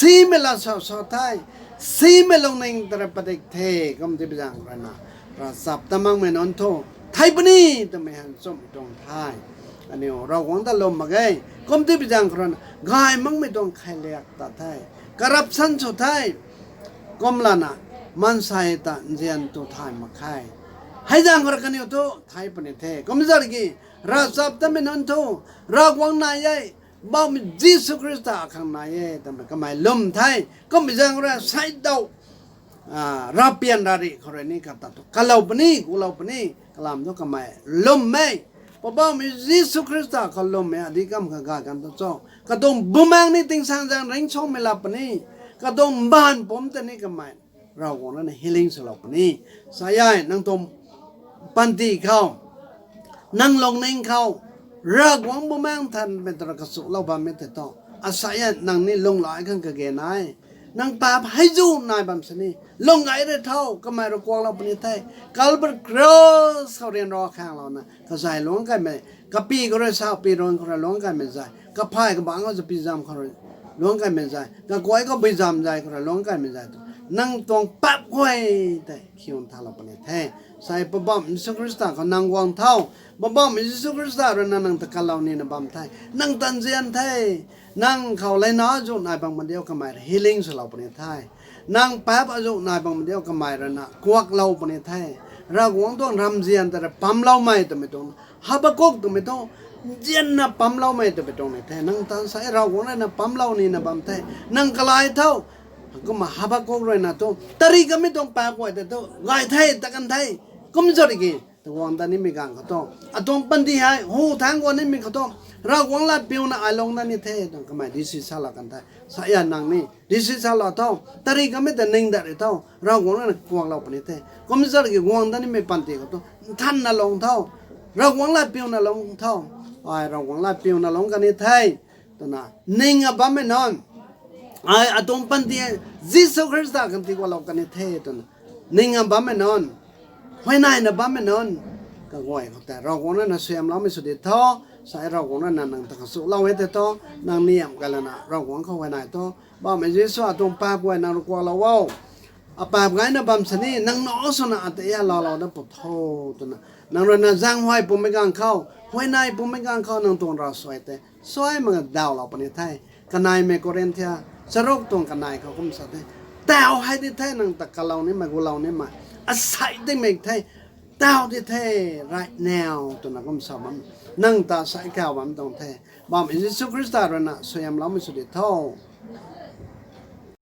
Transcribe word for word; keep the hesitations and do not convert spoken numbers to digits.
simei la sa sa the, simei lungning ta rui padik the, kum ti bi zaeng khou rui na, ravchaptatmei nunc thu, thei puni twmei han chumh tuang the. Aniu Ravguangc ta lwm mak ge, kum ti bi zaeng khou rui na, gay makmei tuang khailiak ta the, corruption sw the, kumlana, maansei ta nzian tu thay mak khe. Hei zaeng khou rui kaniw thu, thei puni the. Kum zat ki, ravchaptatmei nunc thu, Ravguangc nai e, Poubauhmei Jisu Khrista akhang nai e, twmei kamei lwm the, kum bi zaeng khou rui saidaw, ravpian rarih khou rui ni kata thu, kalou puni, kulou puni, kalam thu kamei lwm e. Poubauhmei Jisu Khrista khou lwmmei adi kam kha gay kan tu cho. Katuang bumaengc ni tingsaengzaeng ringcsuangmei laa puni. Katuang mbaanv pumc ta ni kamei Ravguangc rui na healing swlou puni. Sa e, nang tuang panty khou, nang lungning khou, Ravguangc Bumaengc Nthanmei ta rui kachuklou bammei tei thu, asa e, nang ni lunghlaic khang kage nai. Nang paap hei zu nai bam sini, lung gay rui tho, kamei rui kuaklou puni the. Calvary Cross khou ryanra khanglouna, kazay luangc kaimei, kapy khou rui sa, py ruan khou rui luangc kaimei zay, kaphay kabangc khou zapi zam khou rui luangc kaimei zay, kaguay khou bui zam zay khou rui luangc kaimei zay tu, nang tuang paap guay tei khiun thalou puni the. Sa e, Poubauhmei Jisu Khrista khou nang guang tho. Poubauhmei Jisu Khrista rui na nang ta kalou nina bam the. Nang ta nzian the. Nang khou leina zu nai bam mak diu kamei rui healing swlou puni the. Nang paap azu nai bam mak diu kamei rui na kuaklou puni the. Ravguangc tuang ramzian ta rui pamloumei twmei tuang, Habakuk twmei thu, nzianna pamloumei twmei tuang ni the. Nang ta sa e, Ravguangc rui na pamlou nina bam the. Nang kalai tho. Kumna Habakuk rui na thu, tari kamei tuang paap guay tei thu, gay the, ta kan the. Kum zat ki, ta guang dat nimei ganv khou thu, atuang panty hei hu thangc guang nimei khou thu, Ravguangc latpiuna ai lung dat ni the, tuang kamei decision salou kan the. Sa e, nang ni decision salou tho, tari kamei ta ning dat ri tho, Ravguangc rui na kuaklou puni the. Kum zat ki guang dat nimei panty khou thu, nthanna lung tho, Ravguangc latpiuna lung tho, ai Ravguangc latpiuna lung kan ni the, twna ning a bammei nunc, ai atuang panty Jisu Khrista khang tii kuaklou kan ni the, twna ning a bammei nunc, huayneina bammei nunc, kaguay khou tei Ravguangc rui na suaihiamloumei sw di tho. Sa e, Ravguangc rui na nang ta kachuklou e tei thu, nang niam kailana Ravguangc khou huayney tho. Poubauhmei Jisu, atuang paap guay nang rui kuaklou o. Apaap gayna bam sini, nang nac swna ata e laalou dat pw tho, twna, nang rui na zaenghuay pumei ganv khou, huayney pumei ganv khou nang tuang ravsuai tei suai mak dawlou puni the. Kaneimei Korinthia charuk tuang kanei khou kum sa the, taw hei di the, nang ta kalou nimei, gulou nimei, asei dimei the, taw di the, right now, twna kum sa bam, nang ta sei kaw bam tuang the. Poubauhmei Jisu Khrista rui na suaihiamloumei sw di tho.